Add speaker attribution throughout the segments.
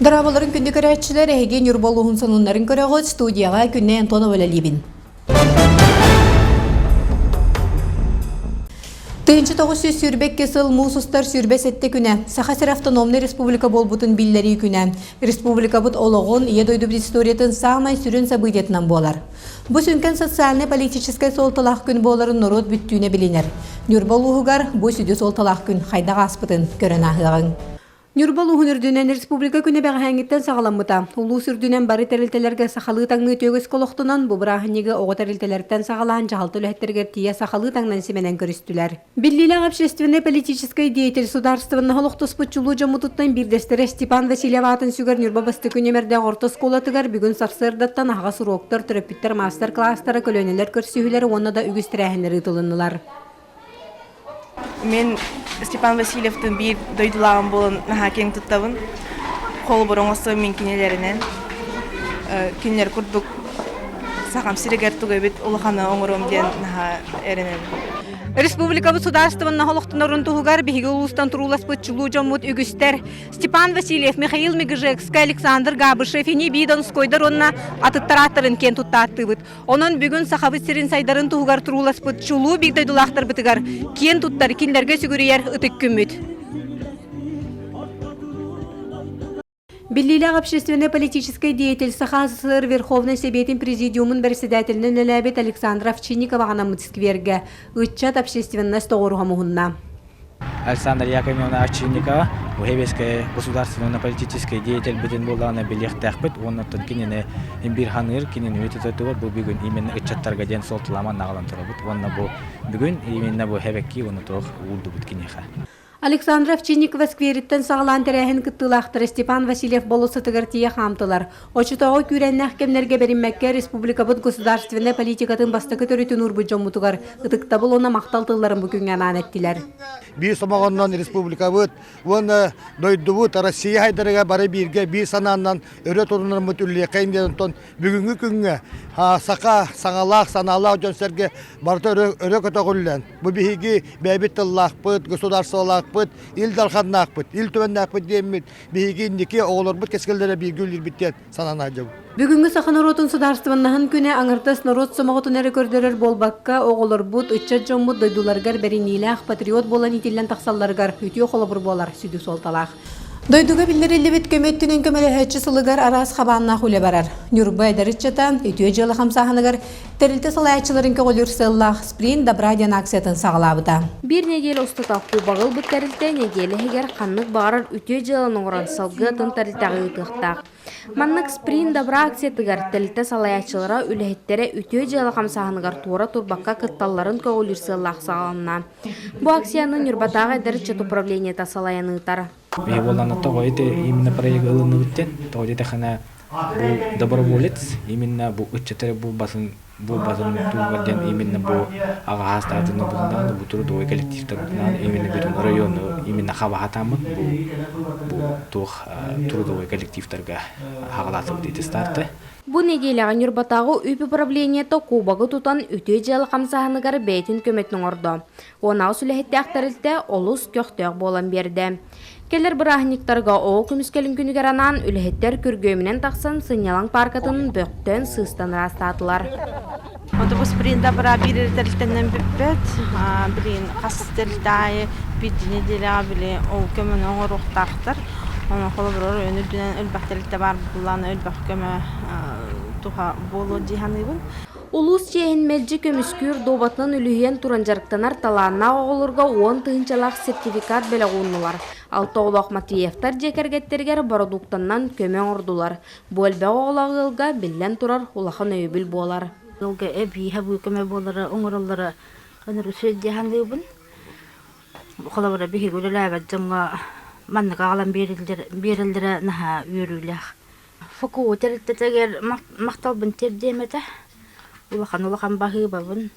Speaker 1: Дорооболорун күндү көрөөччүлэр, эһиги Ньурба улууһун сонуннарын көрөҕүт. Студияҕа Күннэй Антонова үлэлиибин. 1922 сыл муус устар 27 күнэ Саха сирэ автономнай республика буолбутун биллэрии күнэ. Республикабыт олоҕун, Ийэ дойдубут историятын саамай сүрүн событиетынан буолар. Бу сүҥкэн социальнай-политическай суолталаах күн буоларын норуот бүттүүнэ билинэр. Ньурба улууһугар бу сүдү суолталаах күн хайдах ааспытын көрөн ааһыаҕыҥ. Ньурба улууһун үрдүнэн республика күнэ бэҕэһээҥҥиттэн саҕаламмыта. Улуус үрдүнэн бары тэрилтэлэргэ сахалыы таҥныы түөгүс олохтонон, бу бырааһынньыгы оҕо тэрилтэлэриттэн саҕалаан дьаһалта үлэһиттэригэр тиийэ сахалыы таҥнан симэнэн көрүстүлэр. Биллиилээх общественнай-политическай деятель судаарыстыбаннаһы олохтоспут чулуу дьоммутуттан биирдэстэрэ Степан Васильев аатын сүгэр Ньурба бастакы нүөмэрдээх орто оскуолатыгар бүгүн сарсыардаттан аһаҕас уруоктар, төрөппүттэр маастар-кылаастара, көлүөнэлэр көрсүһүүлэрэ уонна да үгүс тэрээһиннэр ыытылыннылар.
Speaker 2: Мин Степан Васильевтыын биир дойдулааҕым буолан наһаа киэҥ туттабын. Холобур оҥостон мин кинилэринэн кинилэр курдук Сахам сиригэр тугу эбит улаханы оҥоруом диэн наһаа эрэнэбин.
Speaker 1: Республикабыт судаарыстыбаннаһа олохтонорун туһугар биһиги улуустан турууласпыт чулуу дьоммут үгүстэр. Степан Васильев, Михаил Мегежекскай, Александр Габышев, Ини Донскойдар уонна атыттар ааттарын киэн тутта ааттыыбыт. Онон бүгүн Сахабыт сирин сайдарын туһугар турууласпыт чулуу биир дойдулаахтарбытыгар киэн туттар, кинилэргэ сүгүрүйэр ытык күммүт. Биллиилээх общественнай-политическай деятель Саха СССР Верховнай Сэбиэтин Президиумун бэрэссэдээтэлинэн үлэлээбит Александр Овчинников анаммыт сквергэ ыччат общественность тоҕуоруһа муһунна.
Speaker 3: Александр Яковлевна Овчинникова Уһебескэй государственно-политическай деятельбитин буоллаҕына билиэхтээхпит уонна оттон кинини биир ханыыр кинини үтүтүтүгэр бу бүгүн именно ыччаттарга диэн суолталаман наҕалан турабыт уонна бу бүгүн именно бу хэбэкки уонна туох уурдубут киниэхэ.
Speaker 1: Александра Овчинникова сквериттэн саҕалаан тэрээһин кыттыылаахтара Степан Васильев болуоссатыгар тиийэ хаамтылар. Оччотооҕу күүрээннээх кэмнэргэ бэриммэккэ республикабыт государственнай политикатын бастакы төрүтүн уурбут дьоммутугар ытыктабыл уонна махтал тылларын бу күҥҥэ анаан эттилэр.
Speaker 4: Биир сомоҕоннон республикабыт уонна дойдубут Россия хайдарыгар бары бииргэ биир санааннан өрө турунармыт үллиэххэйин диэн онтон бүгүҥҥү күҥҥэ саха саҥалаах санаалаах дьон-сэргэ барыта өрө, өрө көтөҕүллэн бу биһиги бэйэбит тыллаахпыт, государстволаахпыт, ил дарханнаахпыт, ил түмэннээхпит диэммит биһиги инники оҕолорбут кэскиллэрэ бииргэ үлэлиирбит диэн санаан сылдьабыт.
Speaker 1: Бүгүҥҥү саха норуотун судаарыстыбаннаһын күнэ аҥардас норуот сомоҕотун эрэ көрдөрөр буолбакка, оҕолорбут, ыччат дьоммут дойдуларыгар бэриниилээх патриот буолан иитиллэн тахсалларыгар үтүө холобур буолар сүдү суолталаах. Дойдуга биллэриллибит көмө өттүнэн көмөлөһөөччү сылыгар араас хабааннаах үлэ барар. Ньурба эдэр ыччата үтүө дьыала хамсааһыныгар Тэрилтэ салайааччыларын көҕүлүүр сыаллаах «Спринт добра» диэн акциятын саҕалаабыта.
Speaker 5: Биир нэдиэлэ устата Кубогы ылбыт тэрилтэ нэдиэлэ иһигэр ханнык баҕарар үтүө дьыаланы оҥорон салгыы атын тэрилтэҕэ ыытыахтаах. Маннык «Спринт добра» акциятыгар тэрилтэ салайааччылара үлэһиттэрэ үтүө дьыала хамсааһыныгар туора турбакка кытталларын көҕүлүүр сыаллаах саҕаланна. Бу акцияны Ньурбатааҕы эдэр ыччат управлениета салайан ыытар.
Speaker 3: Биһи буоллаҕына тоҕо ити именно проегы ылынныбыт диэн, тоҕо диэтэххинэ бу доброволец именно бу ыччаты булбатын булбатын туһугар диэн именно бу аҕа саастаах дьоннорбутунаан бу трудовой коллективтарбытынаан именно бүтүн району именно хабаһатааммыт бу бу туох трудовой коллективтарга хаҕалаатыбыт ити старты.
Speaker 5: Бу нэдиэлэҕэ Ньурбатааҕы үп управлениета кубогы тутан үтүө дьыала хамсааһыныгар бэйэтин көмөтүн оҥордо. 16 үлэһиттээх тэрилтэ олус көхтөөх буолан биэрдэ. Кэлэр бырааһынньыктарга оҕо көмүскэлин күнүгэр анаан үлэһиттэр күргүөмүнэн тахсан сынньалаҥ пааркатын бөхтөн сыыстан ыраастаатылар.
Speaker 2: Отобус принда бара биир тэрилтэнэн бүппэт. Билигин хас тэрилтэ аайы биирдии нэдиэлэҕэ били ол көмөнү оҥоруохтаахтар. Онон холобур оройуон үрдүнэн элбэх тэрилтэ баар буоллаҕына элбэх көмө туһа буолуо дии саныыбын.
Speaker 5: Улуус чиэһин мэлдьи көмүскүүр дуобатынан үлүһүйэн туран дьарыктанар талааннаах оҕолорго уон тыһыынчалаах сертификат бэлэх ууннулар. Алта оҕолоох Матвеевтар дьиэ кэргэттэригэр бородууктанан көмө оҥордулар. Бу элбэх оҕолоох ыалга, биллэн турар, улахан өйөбүл буолар.
Speaker 6: Ыалга эбии хабыы көмө буолара оҥороллоро ынырык дии саныыбын. Холобура, биһиги үлэлээбэт дьоҥҥо маннык аҕалан биэрэллэрэ наһаа үөрүүлээх. ФКУ тэрилтэтигэр махталбын тиэрдиэм этэ. Улахан-улахан баһыыбабын.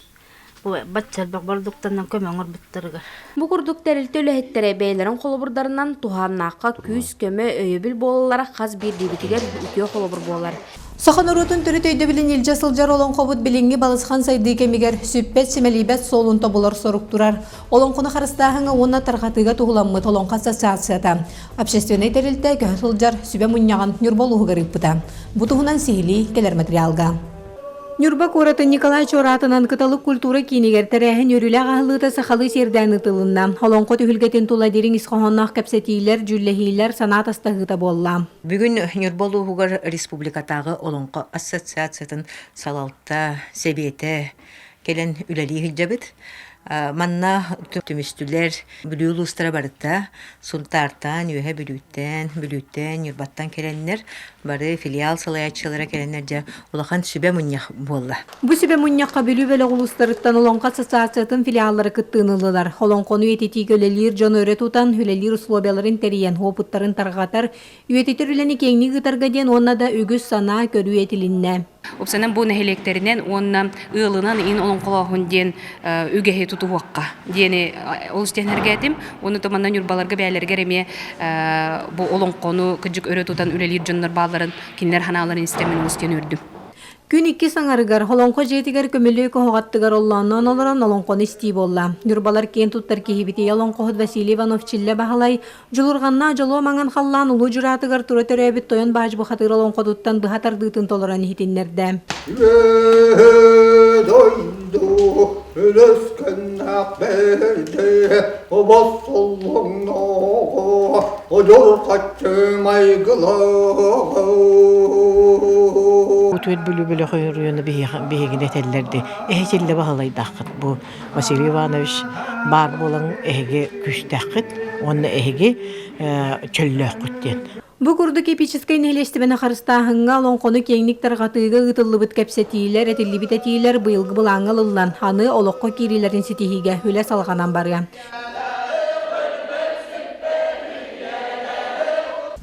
Speaker 6: Бу бачча элбэх бородууктанан көмө оҥорбуттарыгар.
Speaker 5: Бу курдук тэрилтэ үлэһиттэрэ бэйэлэрин холобурдарынан туһааннаахха күүс-көмө, өйөбүл буолаллара хас биирдиибитигэр үтүө холобур буолар.
Speaker 1: Саха норуотун төрүт өйдөбүлүн илдьэ сылдьар олоҥхобут билиҥҥи балысхан сайдыы кэмигэр сүппэт-симэлийбэт суолун тобулар сорук турар. Олоҥхону харыстааһыҥҥа уонна тарҕатыыга туһуламмыт Олоҥхо ассоциацията общественнай тэрилтэ көһө сылдьар сүбэ мунньаҕын Ньурба улууһугар ыыппыта. Бу туһунан сиһилии кэлэр материалга. Ньурба куоратын Николай Чуораатынан Кыталык культура киинигэр тэрээһин үөрүүлээх аһыллыыта сахалыы сиэрдээн ыытылынна. Олоҥхо түһүлгэтин тула дириҥ ис хоһоонноох кэпсэтиилэр, дьүүллэһиилэр, санаа атастаһыыта буолла.
Speaker 7: Бүгүн Ньурба улууһугар республикатааҕы Олоҥхо ассоциациятын салалта сэбиэтэ кэлэн үлэлии сылдьабыт. Манна түмүстүлэр Бүлүү улуустара барыта Сунтаартан, Үөһэ Бүлүүттэн, Бүлүүттэн, Ньурбаттан кэлэннэр бары филиал салайааччылара кэлэннэр дьэ улахан сүбэ мунньах буолла.
Speaker 1: Бу сүбэ мунньахха Бүлүү бөлөх улуустарыттан Олоҥхо ассоциациятын филиаллара кыттыыны ыллылар. Олоҥхону үйэтитиигэ үлэлиир дьону өрө тутан, үлэлиир условияларын тэрийэн, уопуттарын тарҕатар, үйэтитэр үлэни киэҥник ыытарга диэн уонна да үгүс санаа көрүү этилиннэ.
Speaker 8: Уопсайынан бу нэһилиэктэринэн уонна ыалынан иин олоҥхолооһун диэн үгэһи тутуһуохха диэни олус диэн Уонна то манна Ньурбаларга бэйэлэригэр эмиэ бу олоҥхону кыдьык өрө тутан үлэлиир дьоннор баалларын кинилэр санааларын истэммин олус диэн үөрдүм.
Speaker 1: Күн иккис аҥарыгар Олоҥхо дьиэтигэр көмүлүөк оһох аттыгар оллоонноон олорон олоҥхону истии буолла. Ньурбалар киэн туттар киһибитий олоҥхоһут Василий Иванов-Чиллэ Баһылай Дьулурҕаннаах дьолуо маҥан халлаан улуу дьураатыгар тура төрөөбүт тойон баадьы бухатыыр олоҥхотуттан быһа тардыытын толорон иһитиннэрдэ.
Speaker 9: Үөһэ дойду үлэскэннээх бэрдэ обос соллоҥноҕо одьурҕаччы майгылааҕа.
Speaker 10: Үтүөт Бүлүү бөлөх оройуона биһигини этэллэр дии. Эһи баһылайдааххыт бу Василий Иванович баар буолан эһиги күүстээххит уонна эһиги чөллөөххүт диэн.
Speaker 1: Бу курдук эпическэй нэһилиэстибэни харыстааһыҥҥа олоҥхону киэҥник тарҕатыыга ыытыллыбыт кэпсэтиилэр, этиллибит этиилэр быйылгы былааҥҥа ылыллан, аны олоххо киириилэрин ситиһиигэ үлэ салҕанан барыа.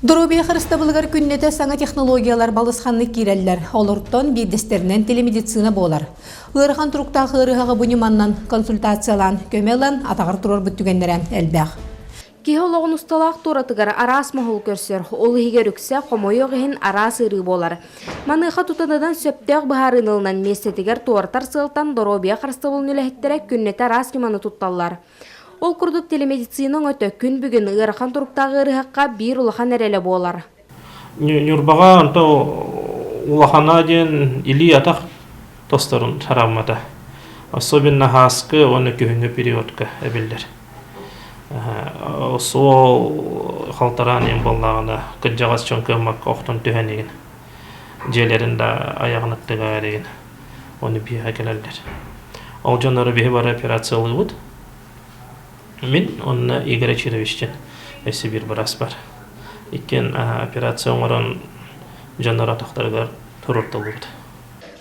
Speaker 1: Доруобуйа харыстабылыгар күннэтэ саҥа технологиялар балысханнык киирэллэр. Олортон биирдэстэринэн телемедицина буолар. Ыарахан туруктаах ыарыһаҕы бу ньыманнан консультациялаан, көмө ылан, атаҕар туруорбут түгэннэрэ элбэх.
Speaker 5: Киһи олоҕун усталаах туоратыгар араас моһол көрсөр, ол иһигэр үксэ хомойуох иһин араас ыарыы буолар. Маныаха тутатынан сөптөөх быһаарыыны ылынан миэстэтигэр туоратар сыалтан доруобуйа харыстабылын үлэһиттэрэ күннэтэ араас ньыманы тутталлар. Ол курдук телемедицина өҥөтө күн бүгүн ыарахан туруктаах ыарыһахха биир улахан эрэлэ буолар.
Speaker 11: Ньурбаҕа онто улахана диэн илии-атах тосторун тараммата. Особенно һааскы уонна күһүҥҥү периодка эбиллэр. Суол халтараан иэн буоллаҕына кырдьаҕас дьон кыаммакка охтон түһэн игин дьиэлэрин да айаҕын аттыгар игин ону биһиэхэ кэлэллэр. Ол дьоннору биһи бары операциялыыбыт. Мин уонна Игорь Ачирович диэн өссө биир быраас бар. Иккиэн операция оҥорон дьоннор атахтарыгар туруорталлыбыт.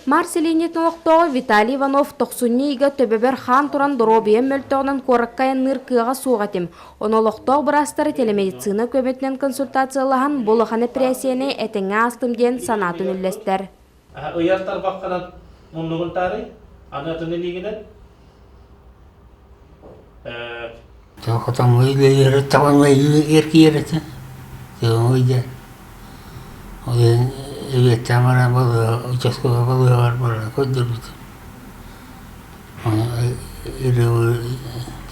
Speaker 5: Маар сэлиэнньэтин олохтооҕо Виталий Иванов тохсунньу ыйга төбөбөр хаан туран доруобуйам мөлтөҕүнэн куоракка айанныыр кыаҕа суох этим. Ону олохтоох быраастары телемедицина көмөтүнэн консультациялаһан бу улахан эпэрээссийэни этэҥҥэ аастым диэн санаатын үллэстэр.
Speaker 11: Ыйар тарбаххынан муннугун таарый, аны атын илиигинэн
Speaker 12: Хотоҥҥо үлэлиир таҕаҥҥа эргийэр этэ. Тыаҥа Ол иһин эбиэттээн баран балыыһа участковай балыыһабар баран көрдөрбүтүм. Ону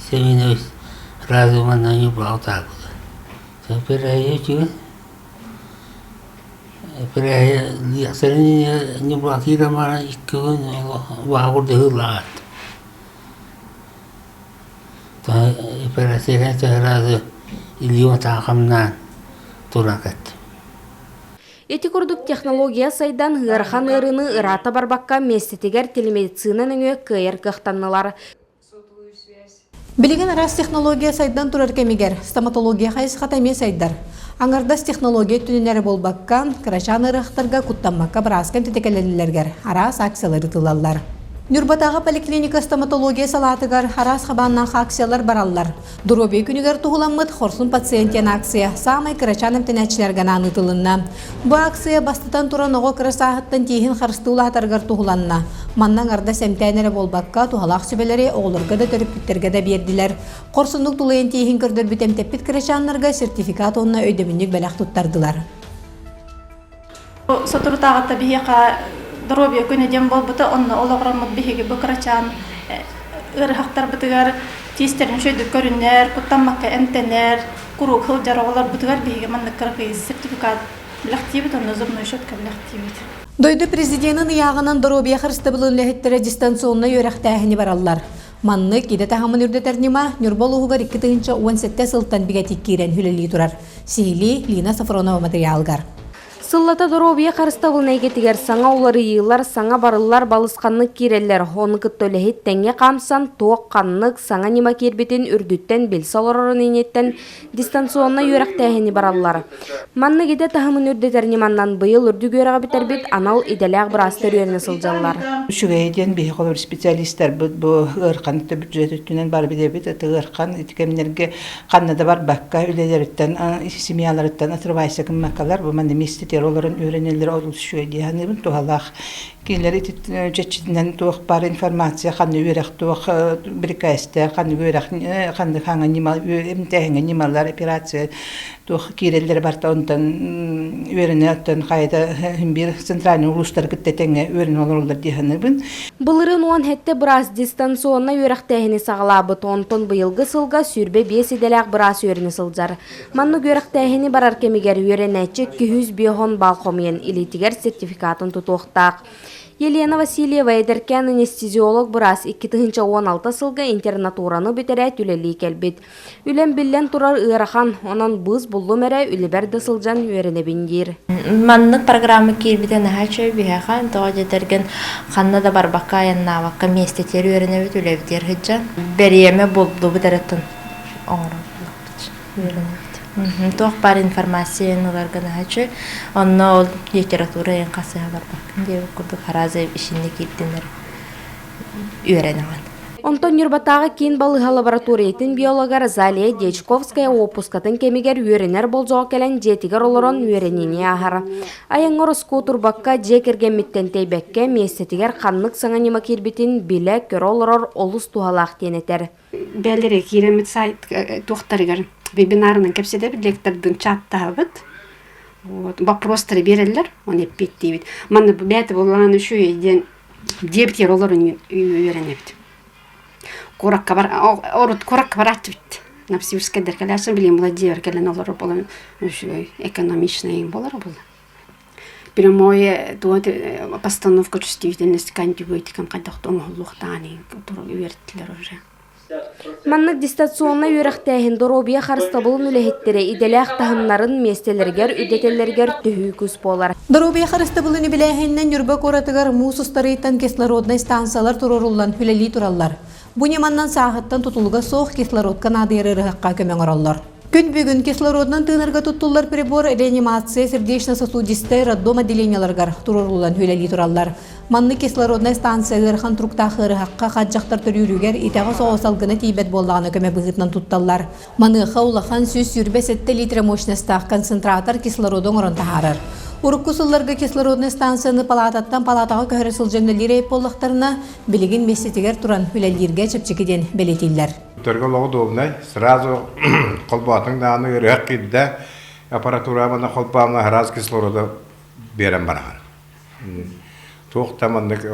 Speaker 12: Семенович сразу манна Ньурбаҕа утаарбыта. Операция үчүгэй. Операция Ньурбаҕа киирэн баран икки күн баһа курдук ыһыылаах Операция сразу илиим атаҕа хамнаан туран кэттим.
Speaker 5: Ити курдук технология сайдан ыарахан ыарыыны ыраата барбакка миэстэтигэр телемедицина нөҥүө кыайар кыахтаннылар.
Speaker 1: Билигин араас технология сайдан турар кэмигэр стоматология хайысхата эмиэ сайдар. Аҥардас технология өттүнэн эрэ буолбакка, кырачаан ыарыһахтарга куттаммакка бырааска эмтэтэ кэлэллэригэр араас акциялар ыытыллаллар. Ньурбатааҕы поликлиника стоматология салаатыгар араас хабааннаах акциялар бараллар. Доруобуйа күнүгэр туһуламмыт Хорсун пациент диэн акция саамай кырачаан эмтэнээччилэргэ анаан ыытылынна. Бу акция бастатан туран оҕо кыра сааһыттан тииһин харыстыы улаатарыгар туһуланна. Манна аҥардас эмтээн эрэ буолбакка, туһалаах сүбэлэри оҕолорго да төрөппүттэргэ да биэрдилэр. Хорсуннук тулуйан тииһин көрдөрбүт эмтэппит кырачааннарга сертификат уонна өйдөбүнньүк бэлэх туттардылар.
Speaker 13: Соторутааҕыта биһиэхэ доруобуйа күнэ диэн буолбута, онно олоҕураммыт биһиги бу кырачаан ыарыһахтарбытыгар тиистэрин үчүгэйдик көрүнэр, куттаммакка эмтэнэр, куруук сылдьар оҕолорбутугар биһиги маннык кыракый сертификат бэлэхтиибит уонна зубной щетка бэлэхтиибит.
Speaker 1: Дойду президенин ыйааҕынан доруобуйа харыстабылын үлэһиттэрэ дистанционнай үөрэхтээһини бараллар. Маннык идэ таһымын үрдэтэр ньыма Ньурба улууһугар 2017 сылтан бигэтик киирэн үлэлии турар. Сиһилии Лина Софронова матырыйаалыгар.
Speaker 5: Сыллата доруобуйа харыстабылын эйгэтигэр саҥа уларыйыылар, саҥа барыллар балысханнык киирэллэр. Ону кытта үлэһит тэҥҥэ хаамсан, туох-ханнык саҥа ньыма киирбитин үрдүттэн билсэ олорорун инниттэн дистанционнай үөрэхтээһини бараллар. Маннык идэ таһымын үрдэтэр ньыманнан быйыл үрдүк үөрэҕи бүтэрбит анал идэлээх быраастар үөрэнэ сылдьаллар.
Speaker 14: Үчүгэйэ диэн биһи холобур специалистарбыт бу ыархан бюджет өттүнэн бары билэбит это ыархан ити кэмнэргэ ханна да барбакка үлэлэриттэн семьяларыттан отрывайся гыммаккалар бу манна миэстэтигэр олорон үөрэнэллэрэ олус үчүгэй дии саныыбын туһалаах кинилэр ити чэччитинэн туох баар информация ханна үөрэх туох бирикээстээх ханнык үөрэх ханнык хаҥа ньыма эмтээһиҥҥэ ньымалар операция туох киирэллэрэ барыта онтон үөрэнэ оттон хайата биир центральный улуустары кытта тэҥҥэ үөрэнэ олороллор дии саныыбын.
Speaker 5: Былырыын 17 быраас дистанционнай үөрэхтээһини саҕалаабыт, онтон быйылгы сылга 25 идэлээх быраас үөрэнэ сылдьар. Маннык үөрэхтээһини барар кэмигэр үөрэнээччи 250 балл хомуйан илиитигэр сертификатын тутуохтаах. Елена Васильева эдэркээн анестезиолог быраас 2016 сылга интернатураны бүтэрээт үлэлии кэлбит. Үлэм биллэн турар ыарахан, онон быыс буллум эрэ үлэбэр да сылдьан үөрэнэбин диир.
Speaker 15: Маннык программа киирбитэ наһаа үчүгэй биһиэхэ, тоҕо дьэтэргин ханна да барбакка айаннаабакка миэстэтигэр үөрэнэбит, үлэбитигэр сылдьан. Бэриэмэ буллубут эрэ оҥоробут. Үөрэнэбит. Туох баар информацияны ыларга наһаа үчүгэй. Онно ол литература эйэн хасыһа барбаккын диэбит курдук араас ишинне киирдинэр үөрэнэҕин.
Speaker 5: Онтон Ньурбатааҕы киин балыыһа лабораториятын биолога Розалия Дьячковская уоппускатын кэмигэр үөрэнэр болдьоҕо кэлэн дьиэтигэр олорон үөрэниини ааһар. Айаҥҥа ороскуот турбакка, дьиэ кэргэммиттэн тэйбэккэ, миэстэтигэр ханнык саҥа ньыма киирбитин билэ, көрө олорор олус туһалаах диэн этэр.
Speaker 16: Бээлэрэ киирэммит сайт туохтарыгар вебинарынан кэпсэтэбит, лектордыын чаттаһабыт. Вот, вопростары биэрэллэр, оны эппиэттиибит. Манна бэйэтэ буоллаҕына үчүгэй диэн диэбитигэр олорон үөрэнэбит. Куоракка бар, орут куоракка барааччыбыт. Новосибирскайдар кэлээччи билим Владимир кэлэн олорор буолан үчүгэй экономичный болар була. Прямое постановка чувствительности к антибиотикам хайдах оҥоһуллуохтааҕын үөрэттилэр уже.
Speaker 5: Маннык дистанционнай үөрэхтээһин доруобуйа харыстабылын үлэһиттэрэ идэлээх таһымнарын миэстэлэригэр үрдэтэллэригэр төһүү күүс буолар.
Speaker 1: Доруобуйа харыстабылын үбүлээһининэн Ньурба куоратыгар муус устарыйтан кислороднай станциялар туруоруллан үлэлии тураллар. Бу ньыманнан сааһыттан тутулуга суох кислородка наадыйар ыарыһахха көмө оҥороллор. Күн бүгүн кислородунан тыынарга туттуллар прибор реанимация сердечно-сосудистай роддом отделениеларыгар туруоруллан үлэлии тураллар. Маннык кислороднай станция ыарахан туруктаах ыарыһахха хат дьахтар төрүүрүгэр итэҕэс оҕо салгына тиийбэт буоллаҕына көмө быһыытынан тутталлар. Маныаха улахан 127 литра мощностаах концентратор кислороду оҥорон таһаарар. Урукку сылларга кислороднай станцияны палаататтан палаатаҕа көһөрө сылдьан үлэлиир буоллахтарына, билигин миэстэтигэр туран үлэлииргэ чэпчэки диэн бэлиэтииллэр.
Speaker 17: Төргө олоҕу удобнай, сразу холбоотуҥ даҕаны ыарыһах киирдэ, аппаратура манна холбоомно араас кислорода биэрэн бараҕын. Туох да маннык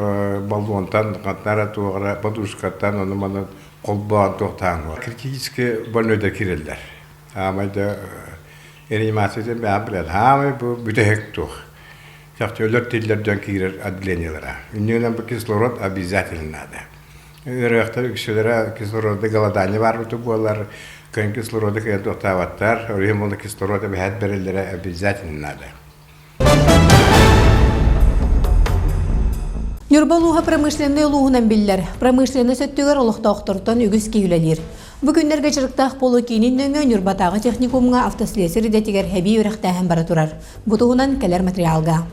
Speaker 17: баллонтан, хантан туох эрэ подушкаттан ону маны холбоон туохтаан Критически больнойдар киирэллэр. Аамай да реанимация бэйэм билэн, аамай бу бүтэһик туох. Чахчы өлөр тиллэр дьон киирэр отделениелара. Иннинэн бу кислород обязательно надо. Ыарыһахтар үксүлэрэ кислороды голодание баарбыта буолар, кыайан кислороды кыайан туохтаабаттар, ол иһин буолла кислород эбэһээт бэриллэрэ обязательно надо.
Speaker 1: Ньурба улууһа промышленнай улууһунан биллэр. Промышленность өттүгэр олохтоохтортон үгүс киһи үлэлиир. Бу күннэргэ дьарыктаах буолуу киинин нөҥүө Ньурбатааҕы техникумҥа автослесарь идэтигэр эбии үөрэхтээһин бара турар. Бу туһунан кэлэр материалга.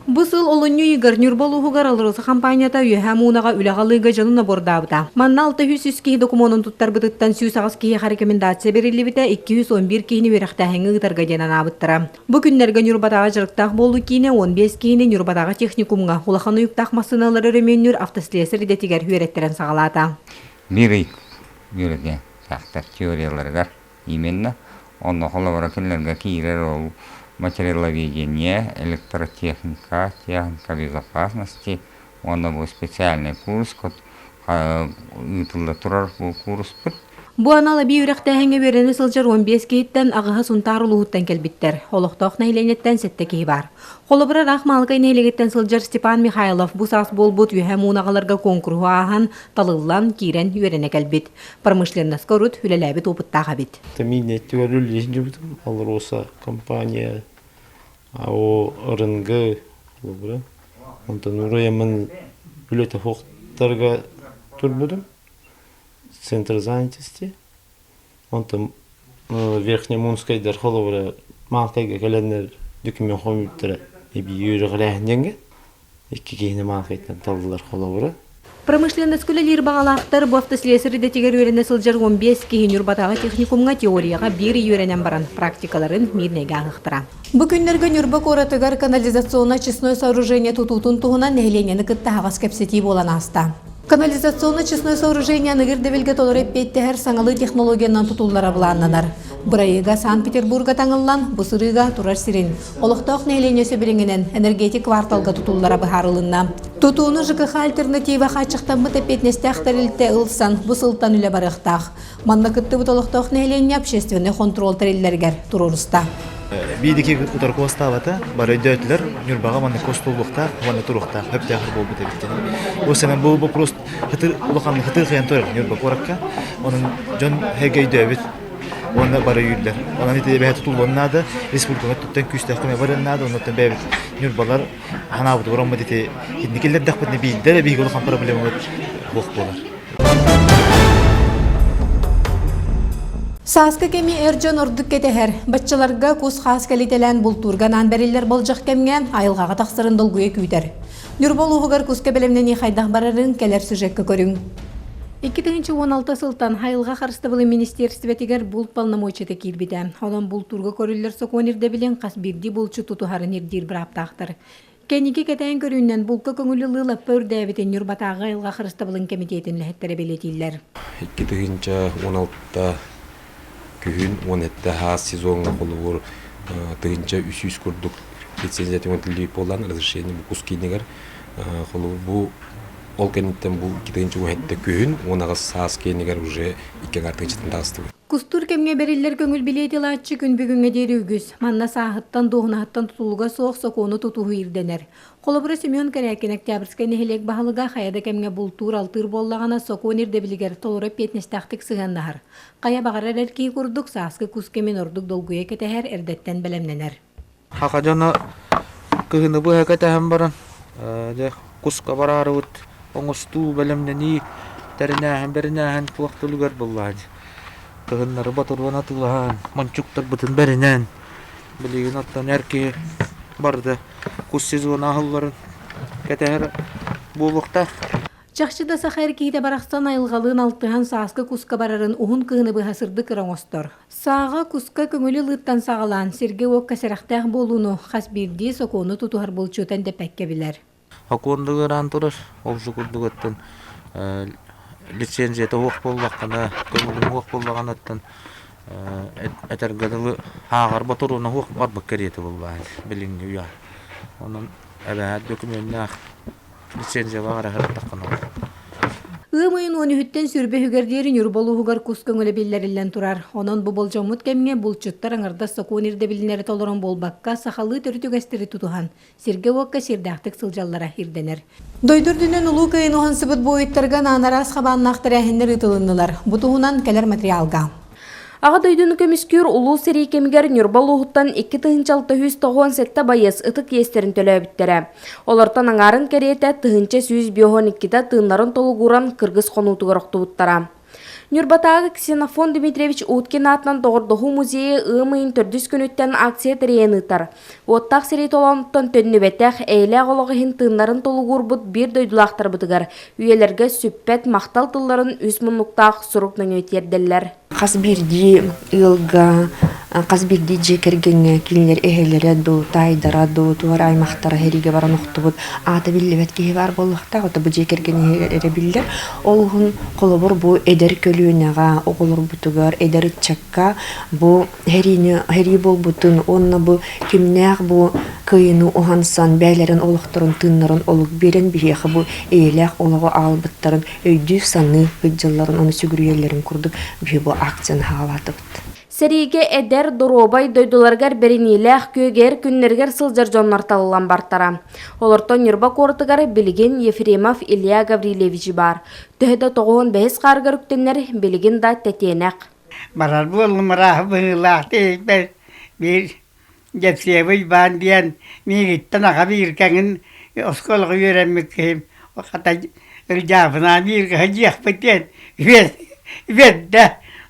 Speaker 1: Бу сыл олунньу ыйыгар Ньурба улууһугар АЛРОСА хампаанньата Үөһээ Муунаҕа үлэҕэ ылыыга дьону набордаабыта. Манна 603 киһи докумуонун туттарбытыттан 108 киһиэхэ рекомендация бэриллибитэ, 211 киһини үөрэхтээһиҥҥэ ыытарга диэн анаабыттара. Бу күннэргэ Ньурбатааҕы дьарыктаах буолуу киинэ 15 киһини Ньурбатааҕы техникумҥа улахан уйуктаах массыыналары өрөмүөннүүр автослесарь идэтигэр үөрэттэрэн саҕалаата.
Speaker 18: Биир ый үөрэтиэ саахтар теорияларыгар именно онно холобура кинилэргэ киирэр ол. материаловедение, электротехника, техника безопасности уонна бу специальный курс ыытылла турар бу курспут.
Speaker 1: Бу анал эбии үрэхтээһиҥҥэ үөрэнэ сылдьар 15 киһиттэн аҕыһа Сунтаар улууһуттан кэлбиттэр. Олохтоох нэһилиэнньэттэн сэттэ киһи баар. Холобура, ыраах Маалыкай нэһилиэгиттэн сылдьар Степан Михайлов бу саас буолбут Үөһээ Муунаҕаларга куонкуруһу ааһан, талыллан, киирэн үөрэнэ кэлбит. Промышленноска урут үлэлээбит опыттаах эбит.
Speaker 19: Мииннеттигэр үлэлии сылдьыбытым. Алроса компания АО РНГ холобура. Онтон уруйаммын үлэтэ суохтарга турбутум. Центр занятости. Онтон Верхнемунскайдар холобура Маалтайга кэлэннэр документ хомуйбуттара эбии үөрэҕирээһин диэҥҥэ. Икки киһини Маалтайтан таллылар холобура.
Speaker 1: Промышленноска үлэлиир баҕалаахтар бу автослесарь идэтигэр үөрэнэ сылдьар 15 киһи Ньурбатааҕы техникумҥа теорияҕа биир ый үөрэнэн баран практикаларын Мирнэйгэ ааһыахтара. Бу күннэргэ Ньурба куоратыгар канализационно-очистное сооружение тутуутун туһунан нэһилиэнньэни кытта аһаҕас кэпсэтии буолан ааста. Канализационно-очистное сооружение аныгы ирдэбилгэ толору эппиэттэһэр саҥалыы технологиянан тутуллара былааннанар. Бырайыага Санкт-Петербурга таҥыллан, бу сырыыга турар сирин, олохтоох нэһилиэнньэ сөбүлэҥинэн энергетик кварталга тутуллара быһаарылынна. Тутууну ЖКХ альтернатива хааччахтаммыт эппиэтинэстээх тэрилтэ ылсан, бу сылтан үлэ барыахтаах. Манна кыттыбыт олохтоох нэһилиэнньэ общественнай хонтуруол тэриллэригэр туруоруста.
Speaker 20: Биирдики утары куостаабата, бары өйдөөтүлэр, Ньурбаҕа маннык куостуллуохтаах уонна туруохтаах, өптөөхөр буолбут эбит диэн. Бу сэмэн бу вопрос хытыр улахан хытыр хыйан турар Ньурба куоракка. Онон дьон һэгэ өйдөөбүт уонна бары өйүүллэр. Онон ити бэйэ тутуллуон наада, республикаҕа өттүттэн күүстээх көмө барыан наада, оннуттан бэйэбит Ньурбалар ханаабыт ураммыт ити инникилэрдэхпитинэ биирдэ эрэ биһиги улахан проблемабыт суох буолар.
Speaker 1: Сааскы кэми эр дьон ордук кэтэһэр. Баччаларга кус-хаас кэлитэлээн бултуурга анаан бэриллэр болдьох кэмҥэ айылҕаҕа тахсарын долгуйа күүтэр. Ньурба улууһугар куска бэлэмнэнии хайдах барарын кэлэр сюжекка көрүҥ. 2016 сылтан Айылҕа харыстабылын министиэристибэтигэр булт полномочията киирбитэ. Онон бултуурга көрүллэр сокуон ирдэбилин хас биирдии булчут тутуһарын ирдиир бырааптаахтар. Кэнники кэтээн көрүүнэн булка көҥүл ылыы лаппа үрдээбитин Ньурбатааҕы айылҕа харыстабылын кэмитиэтин үлэһиттэрэ бэлиэтииллэр.
Speaker 21: 2016 күһүн 17 хаас сезоҥҥа холобур 1300 курдук лицензия түҥэтиллибит буолан разрешение бу кус киинигэр холобур бу ол кэнниттэн бу 2017 күһүн 18 саас киэнигэр уже икки аҥаар тыһыынчаттан таҕыстыбыт.
Speaker 1: Кустуур кэмҥэ бэриллэр көҥүл билиэти ылааччы күн бүгүҥҥэ диэри үгүс. Манна сааһыттан, дуоһунаһыттан тутулуга суох сокуону тутуһуу ирдэнэр. Холобура, Семен Корякин Октябрьскай нэһилиэк баһылыга хайа да кэмҥэ бултуур-алтыыр буоллаҕына, сокуон ирдэбилигэр толору эппиэтинэстээхтик сыһыаннаһар. Хайа баҕарар эр киһи курдук сааскы кус кэмин ордук долгуйа кэтэһэр, эрдэттэн бэлэмнэнэр.
Speaker 22: Саха дьоно кыһыны быһа кэтэһэн баран, дьэ, куска бараарыбыт оҥостуу, бэлэмнэнии, тэринээһин, бэринээһин туох да үлүгэр буоллаҕа дии. Кыһыннары ботуруон атыылаһан, мончуктарбытын бэринэн, билигин оттон эр киһи барыта кус сезона аһылларын кэтэһэр буолуохтаах.
Speaker 1: Чахчы да саха эр киһитэ барахсан айылҕалыын алтыһан сааскы куска барарын уһун кыһыны быһа сырдык ыра оҥостор. Сааҕа куска көҥүлү ылыыттан саҕалаан сиргэ-уокка сэрэхтээх буолууну хас биирдии сокуону тутуһар булчутан дэппэккэ билэр.
Speaker 22: Сокуон ыараан турар, ол курдук оттон лицензията суох буоллаххына, көҥүлүҥ суох буоллаҕына оттон этэргэ дылы ааҕар ботуруона суох барбыт кэриэтэ буоллаҕа билиҥҥи үйэҕэ. Онон эбээт докумуоннаах лицензиялаах эрэ сырыттаххына
Speaker 1: Ыам ыйын уон үһүттэн сүрбэ үһүгэр диэри Ньурба улууһугар кус көҥүлэ биллэриллэн турар. Онон бу болдьоммут кэмҥэ булчуттар аҥардас сокуон ирдэбилинэри толорон буолбакка, сахалыы төрүт үгэстэри тутуһан, сиргэ-уокка сиэрдээхтик сылдьаллара ирдэнэр. Дойду үрдүнэн Улуу Кыайыны уһансыбыт буойуттарга анаан араас хабааннаах тэрээһиннэр ыытылыннылар. Бу туһунан кэлэр материалга.
Speaker 5: Аҕа дойдуну көмүскүүр улуу сэрии кэмигэр Ньурба улууһуттан 2697 байыас ытык иэстэрин төлөөбүттэрэ. Олортон аҥаарын кэриэтэ 1152-тэ тыыннарын толугуран кыргыс хонуутугар охтубуттара. Ньурбатааҕы Ксенофонт Дмитриевич Уткин аатынан доҕордоһуу музейа ыам ыйын төрдүс күнүттэн акция тэрийэн ыытар. Уоттаах сэрии толоонуттан төннүбэтэх, эйэлээх олох иһин тыыннарын толугурбут биир дойдулаахтарбытыгар үйэлэргэ сүппэт махтал тылларын үс муннуктаах сурук нөҥүө тиэрдэллэр.
Speaker 23: Хас биирдии ыалга
Speaker 3: Хас биирдии дьиэ кэргэҥҥэ кинилэр эһэлэрэ дуу, таайдара дуу, туора аймахтара сэриигэ баран охтубут аата биллибэт киһи баар буолуохтаах. Ото бу дьиэ кэргэн иһигэр эрэ биллэр. Ол уһун холобур бу эдэр көлүөнэҕэ, оҕолорбутугар, эдэр ыччакка бу сэриини сэрии буолбутун уонна бу кимнээх бу кыайыыны уһансан бэйэлэрин олохторун тыыннарын олук биэрэн биһиэхэ бу эйэлээх олоҕу аҕалбыттарын өйдүү-саныы сылдьалларын уонна сүгүрүйэллэрин курдук биһи бу акцияны саҕалаатыбыт.
Speaker 5: Сэриигэ эдэр, доруобай дойдуларыгар бэриниилээх күөгэр күннэригэр сылдьар дьоннор талыллан бартара. Олортон Ньурба куоратыгар билигин Ефремов Илья Гаврильевич баар. Төһө да тоҕуһун бэһис хаарыгар үктэннэр, билигин да тэтиэнэх.
Speaker 4: Барар буоллум ырааһы быһыылаах диэбиппэр биир Дьэпсиэбий баан диэн миигиттэн аҕа биир кэҥин оскуолаҕа үөрэммит киһим хата Ырдьаабынаан бииргэ сылдьыахпыт диэн үөрдэ.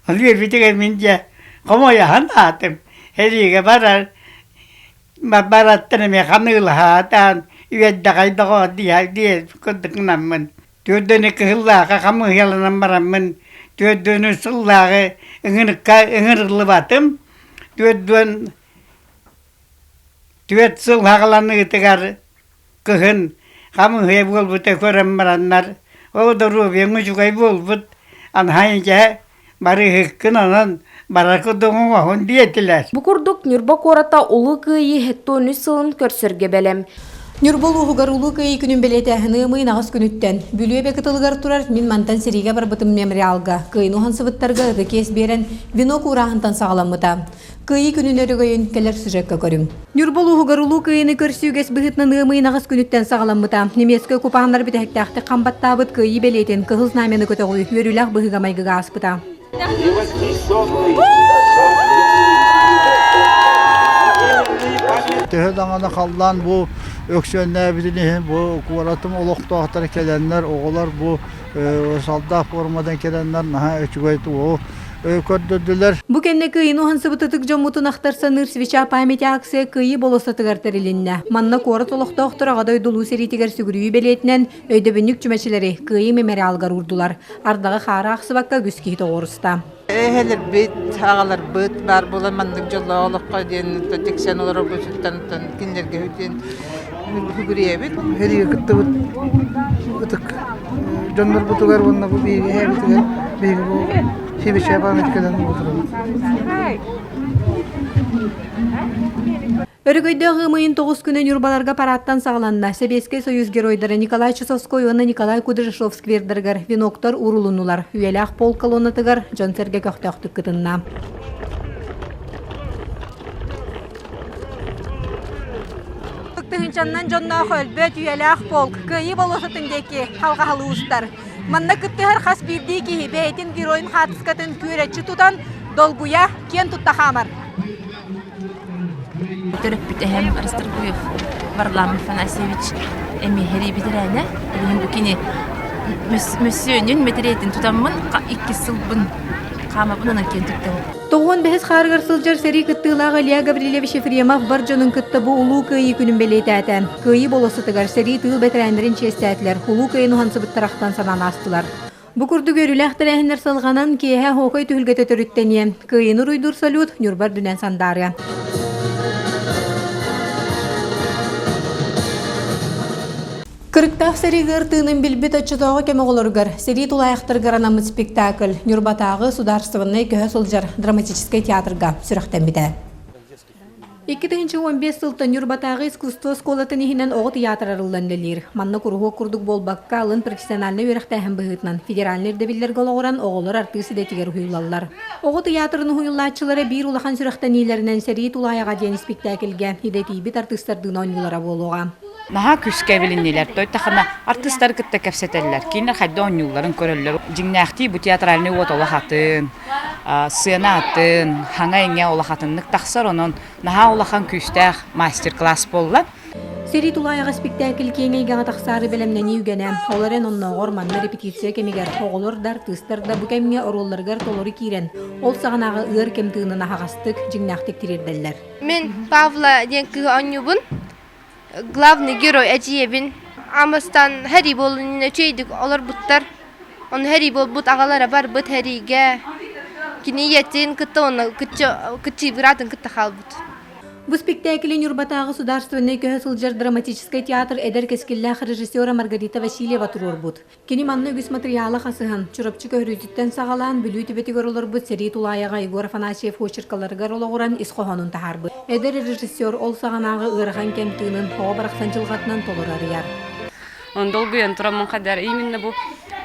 Speaker 4: Ол үөрбүтүгэр мин дьэ хомойоһон аатым. Сэриигэ барар бараттан эмиэ ханыылаһаатаан үөрдэҕэй доҕоор диэн курдук гынаммын Төрдөнү кыһыллааҕы хамыыһыйаланан бараммын төрдүөнү сыллааҕы ыҥырыкка ыҥырыллыбатым. Төрдүөн түөрт сыл хаҕаланыытыгар кыһын хамыыһыйа буолбута көрөн бараннар, ол доруобуйаҥ үчүгэй буолбут, анһаан дьэ барыыһыккын онон барар курдук оҥоһун диэтилэр.
Speaker 5: Бу курдук Ньурба куората Улуу Кыайыы 73 сылын көрсөргө бэлэм.
Speaker 1: Ньурба улууһугар Улуу Кыайыы күнүн бэлиэтээһин ыамыйын аҕыс күнүттэн Бүлүү эбэ кытылыгар турар Мин мантан сэриигэ барбытым мемориалга кыайыны уһансыбыттарга ытык иэс биэрэн венок уурааһынтан саҕаламмыта. Кыайыы күнүн өрөгөйүн кэлэр сюжекка көрүҥ. Ньурба улууһугар Улуу Кыайыыны көрсүү үгэс быһыытынан ыам ыйын аҕыс күнүттэн саҕаламмыта. Немецкэй оккупаннар бүтэһиктээхтик хам баттаабыт Кыайыы бэлиэтин Кыһыл Знамяны көтөҕүү үөрүүлээх быһыыга-майгыга ааспыта.
Speaker 9: Төһө даҕаны халлаан бу өксүөннээбитин иһин бу куоратым олохтоохторо кэлэннэр оҕолор бу солдат формадан кэлэннэр наһаа үчүгэй туоһу көрдөрдүлэр.
Speaker 1: Бу кэннэ кыайыыны уһансыбыт ытык дьоммутун ахтар саныыр Свеча памяти акция Кыайыы болуоссатыгар тэрилиннэ. Манна куорат олохтоохторо Аҕа дойду Улуу сэриитигэр сүгүрүйүү бэлиэтинэн өйдөбүнньүк чүмэчилэри Кыайыы мемориалыгар уурдулар. Ардаҕы хаары аахсыбакка үгүс киһи тоҕуоруста.
Speaker 14: Эһэлэрбит, аҕаларбыт баар буолан маннык дьоллоох олоххо диэн тиксэн олорорбутуттан кинилэргэ диэн сүгүрүйэбит.
Speaker 23: Сэриигэ кыттыбыт ытык дьоннорбутугар уонна бу биһиги эһэбитигэр биһиги бу Сибичэ памятникадан олоробут.
Speaker 1: Өрөгөйдөөх ыам ыйын тоҕус күнэ Ньурбаларга парааттан саҕаланна. Сэбиэскэй Союз геройдара Николай Чусовской уонна Николай Кудряшов сквердарыгар веноктар уурулуннулар. Үйэлээх пол колоннатыгар дьон-сэргэ көхтөөхтүк кытынна. Тыһыынчаннан дьонноох өлбөт үйэлээх полк Кыайыы болуоссатын диэки халҕаһалыы устар. Манна кыттыһар хас биирдии киһи бэйэтин геройун хаартыскатын күөрэччи тутан, долгуйа, киэн тутта хаамар.
Speaker 24: Төрөппүт эһэм Расторгуев Варлам Афанасьевич эмиэ сэрии бэтэрээнэ. Билигин бу кини мөссүөнүн мэтириэтин тутаммын иккис сылбын хаамабын онон киэн туттабын.
Speaker 1: Тоҕуон бэһис хаарыгар сылдьар сэрии кыттыылааҕа Илья Гаврильевич Ефремов бар дьонун кытта бу Улуу Кыайыы күнүн бэлиэтээтэ. Кыайыы болуоссатыгар сэрии тыыл бэтэрээннэрин чиэстээтилэр, Улуу Кыайыыны уһансыбыттар ахтан санаан аастылар. Бу курдук үөрүүлээх тэрээһиннэр салҕанан, киэһэ оһуокай түһүлгэтэ төрүттэниэ. Кыайыыны уруйдуур салют Ньурба үрдүнэн сандаарыа. Кырыктаах сэрии ыар тыынын билбит оччотооҕу кэм оҕолоругар сэрии тулаайахтарыгар анаммыт спектакль Ньурбатааҕы судаарыстыбаннай көһө сылдьар драматическай театрга сүрэхтэммитэ. 2015 сылтан Ньурбатааҕы искусство оскуолатын иһинэн оҕо тыйаатыра арыллан үлэлиир. Манна куруһуок курдук буолбакка, алын профессиональнай үөрэхтээһин быһыытынан федеральнай ирдэбиллэргэ олоҕуран оҕолор артыыс идэтигэр уһуйуллаллар. Оҕо тыйаатырын уһуйуллааччылара биир улахан сүрэхтэниилэринэн «Сэрии тулаайаҕа» диэн испиктээкилгэ идэтийбит артыыстардыын оонньуулара буолуоҕа.
Speaker 25: Наһаа күүскэ эбилиннилэр. Тойтахына артыыстары кытта кэпсэтэллэр. Кинилэр хайда оонньуулларын көрөллөр. Дьиҥнээхтии бу театральный уот олох атын, сцена атын, хаҥа-иҥэ олох атыннык тахсар. Онон наһаа улахан күүстээх мастер-класс буолла.
Speaker 1: Сэрии тулаайаҕа спектакль киэҥ эйгэҕэ тахсаары бэлэмнэнии үгэнэ. Ол эрэн оннооҕор манна репетиция кэмигэр оҕолор да, артыыстар да бу кэмҥэ оруолларыгар толору киирэн, ол саҕанааҕы ыар кэм тыынын аһаҕастык, дьиҥнээхтик тириэрдэллэр.
Speaker 26: Мин Павла диэн кыыһы оонньуубун. Главный герой эдьиийэбин. Амыстан сэрии буолун үчүгэйдик олорбуттар. Ону сэрии буолбут аҕалара барбыт сэриигэ. Кини ийэтин кытта уонна кыччыы быраатын кытта хаалбыт.
Speaker 1: Бу спектаклы Ньурбатааҕы судаарственнай көһө сылдьар драматическай театр эдэр кэскиллээх режиссера Маргарита Васильева туруорбут. Кини манна үгүс матырыйаалы хасыһан, Чурапчы көһөрүүтүттэн саҕалаан Бүлүү түбэтигэр олорбут сэрии тулаайаҕа Егор Афанасьев очеркаларыгар олоҕуран ис хоһоонун таһаарбыт. Эдэр режиссер ол саҕанааҕы ыарахан кэм тыынын оҕо барахсан дьылҕатынан толору арыйар.
Speaker 2: Он долгуйан тураммын хадар именно бу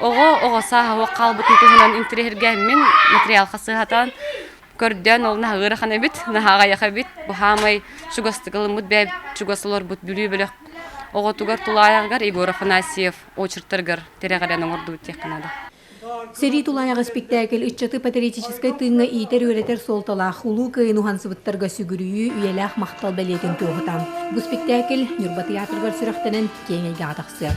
Speaker 2: оҕо оҕо сааһа уох хаалбытын туһунан интириэһиргээммин материал хасыһатан көрдөөн ол наһаа ыарахан эбит, наһаа аҕыйах эбит. Бу хаамай чугастык ылыммыт бэйэбит чугас олорбут Бүлүү бөлөх оҕотугар тулаайаҕыгар Егор Афанасьев очерктарыгар тирэҕирэн оҥордубут диэххэ наада.
Speaker 1: Сэрии тулаайаҕа испиктээкил ыччаты патриотическай тыыҥҥа иитэр-үөрэтэр суолталаах Улуу Кыайын уһансыбыттарга сүгүрүйүү үйэлээх махтал бэлиэтин туоһута. Бу спектакль Ньурба тыйаатырыгар сүрэхтэнэн киэҥ эйгэҕэ тахсыа.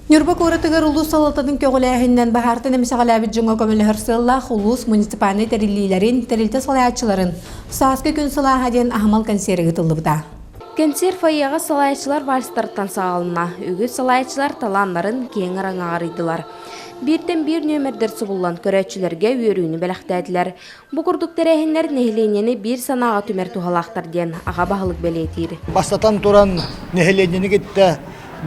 Speaker 1: Ньурба куоратыгар улуус салалтатын көҕүлээһининэн баһаартан эмсэҕэлээбит дьоҥҥо көмөлөһөр сыаллаах улуус муниципальнай тэриллиилэрин, тэрилтэ салайааччыларын «Сааскы күн сылааһа» диэн аһымал кэнсиэри ыытыллыбыта.
Speaker 5: Кэнсиэр фойеҕа салайааччылар вальстартан саҕаланна. Үгүс салайааччылар талааннарын киэҥ араҥаҕа арыйдылар. Бииртэн биир нүөмэрдэр субуллан көрөөччүлэргэ үөрүүнү бэлэхтээтилэр. Бу курдук тэрээһиннэр нэһилиэнньэни биир санааҕа түмэр туһалаахтар диэн аҕа баһылык бэлиэтиир.
Speaker 9: Бастатан туран, нэһилиэнньэни кытта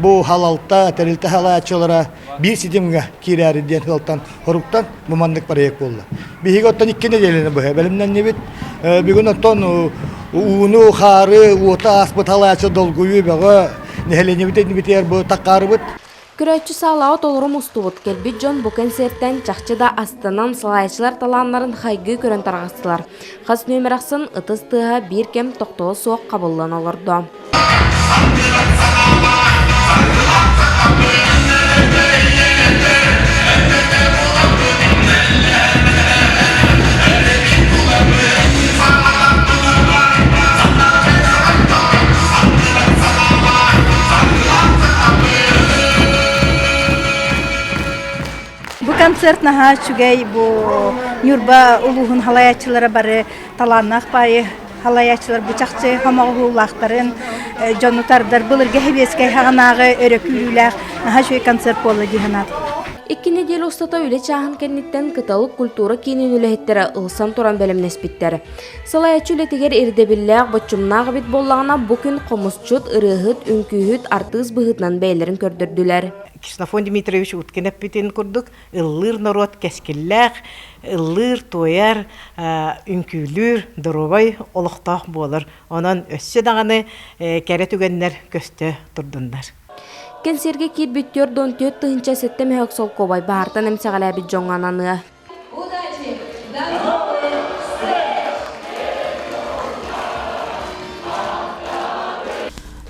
Speaker 9: бу халалта, тэрилтэ салайааччылара биир ситимҥэ киирээри диэн сыалтан хоруктан бу маннык проект буолла. Биһиги оттон икки нэдиэлэни быһа бэлэмнэннибит. Бүгүн оттон ууну, хаары, уоту ааспыт халааччы долгуйуу бөҕө нэһилиэнньэбит иннибитигэр бу таккаарыбыт.
Speaker 5: Көрөөччү саалаҕа толору мустубут, кэлбит дьон бу кэнсиэртэн чахчы да астынан, салайааччылар талааннарын хайгыы көрөн тарҕастылар. Хас нүөмэр ахсын ытыс тыаһа биир кэм тохтоло суох хабыллан олордо.
Speaker 6: Бу концерт наһаа үчүгэй, бу Ньурба улууһун халайааччылара бары талааннаах баайы халайааччылар бу чахчы хомоҕоһуулаахтарын дьону тардар былыргы сэбиэскэй хаҕынааҕы өрө күүрүүлээх наһаа үчүгэй концерт буолла дии санаатым.
Speaker 5: Икки нэдиэлэ устата үлэ чааһын кэнниттэн Кыталык культура киинин үлэһиттэрэ ылсан туран бэлэмнэспиттэр. Салайааччы үлэтигэр ирдэбиллээх, боччумнаах эбит буоллаҕына, бу күн хомусчут, ырыаһыт, үҥкүүһүт, артыыс быһыытынан бэйэлэрин көрдөрдүлэр.
Speaker 7: Ксенофонт Дмитриевич Уткин эппитин курдук, ыллыыр норуот кэскиллээх, ыллыыр, туойар, үҥкүүлүүр, доруобай олохтоох буолар. Онон өссө даҕаны кэрэ түгэннэр көстө турдуннар.
Speaker 5: Кэнсиэргэ киирбит 44 007 мөһөк солкуобай баһаартан эмсэҕэлээбит дьоҥҥо ананыа.
Speaker 8: Удачи! До новых встреч!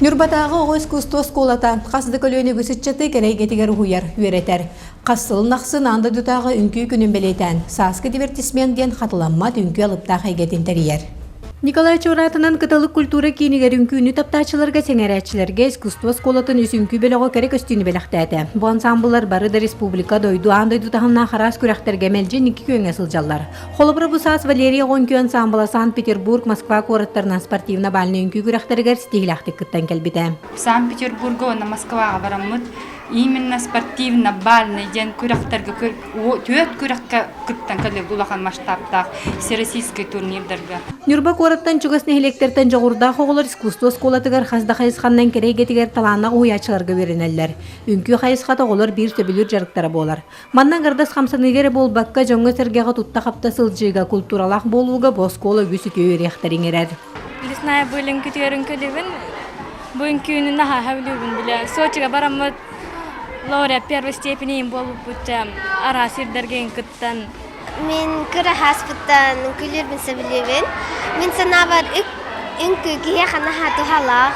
Speaker 1: Ньурбатааҕы оҕо искусство оскуолата хас да көлүөнэ үгүс ыччаты кэрэ эйгэтигэр уһуйар, үөрэтэр. Хас сылын ахсын аан дойдутааҕы үҥкүү күнүн бэлиэтээн, Сааскы дивертисмент диэн хатыламмат үҥкүү алыптаах эйгэтин тэрийэр. Николай Чуратынан Кыталык культура киинигэр үҥкүүнү таптааччыларга, сэҥээрээччилэргэ искусство оскуолатын үс үҥкүү бөлөҕө кэрэ көстүүнү бэлэхтээтэ. Бу ансаамбыллар бары да республика, дойду, аан дойду таһымнаах араас күрэхтэргэ мэлдьи инники күөҥҥэ сылдьаллар. Холобура, бу саас Валерий оҕо үҥкүү ансаамбыла Санкт-Петербург, Москва куораттарынан спортивно-бальнай үҥкүү күрэхтэригэр ситиһиилээхтик кыттан кэлбитэ.
Speaker 10: Санкт-Петербурга уонна Москваҕа бараммыт именно спортивно-бальный диэн күрэхтэргэ түөрт күрэххэ кыттан кэллибит улахан масштабтаах всероссийскай турнирдарга.
Speaker 1: Ньурба куораттан чугас нэһилиэктэртэн дьоҕурдаах оҕолор искусство оскуолатыгар хас да хайысханнан кэрэ эйгэтигэр талааннаах уһуйааччыларга үөрэнэллэр. Үҥкүү хайысхата оҕолор биир сөбүлүүр дьарыктара буолар. Манна аҥардас хамсаныыга эрэ буолбакка, дьоҥҥо-сэргэҕэ тутта-хапта сылдьыыга, култууралаах буолууга бу оскуола үгүс үтүө үөрүйэхтэри иҥэрэр.
Speaker 11: Лесная быль үҥкүүтүгэр үҥкүүлүүбүн. Бу үҥкүүнү наһаа сөбүлүүбүн бile. Сочига бараммыт лауреат первой степени буолбуппут араас сирдэргэ кыттан.
Speaker 27: Мин кыра ааспыттан үҥкүүлүүрбүн сөбүлүүбүн. Мин санаабар үҥкүү киһиэхэ наһаа туһалаах,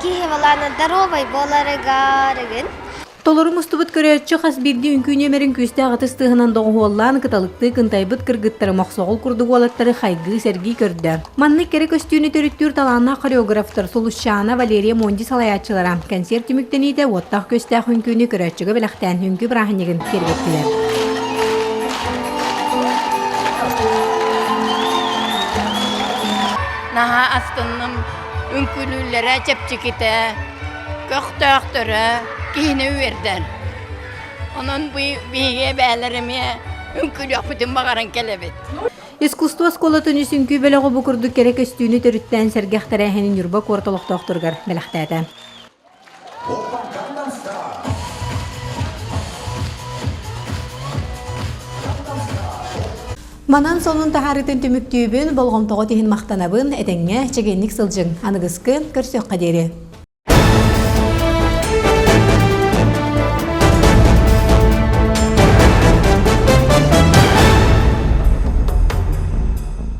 Speaker 27: киһи балаана здоровай буоларыгар игин.
Speaker 1: Толору мустубут көрөөччү хас биирдии үҥкүү нүөмэрин күүстээх ытыс тыаһынан доҕуһуоллаан, кыталыктыы кынтайбыт кыргыттары, мохсоҕол курдук уолаттары хайгыы, сэргии көрдө. Маннык кэрэ көстүүнү төрүттүүр талааннаах хореографтар Сулусчаана, Валерия Монди салайааччылара кэнсиэр түмүктэниитэ уоттаах-күөстээх үҥкүүнү көрөөччүгэ бэлэхтээн үҥкүү бырааһынньыгын киэргэттилэр.
Speaker 28: Наһаа астынным, үҥкүүлүүллэрэ чэпчэкитэ, көхтөөхтөрө киһини үөрдэр.
Speaker 12: Онон биһиги эбээлэр эмиэ үҥкүүлүөхпүтүн баҕаран кэлэбит.
Speaker 1: Искусство оскуолатын үс үҥкүү бөлөҕө бу курдук кэрэ көстүүнү төрүттээн сэргэх тэрээһини Ньурба куорат олохтоохторугар бэлэхтээтэ. Манан сонун таһаарыытын түмүктүүбүн, болҕомтоҕут иһин махтанабын, этэҥҥэ чэгиэнник сылдьыҥ. Аныгыскы көрсүөххэ диэри.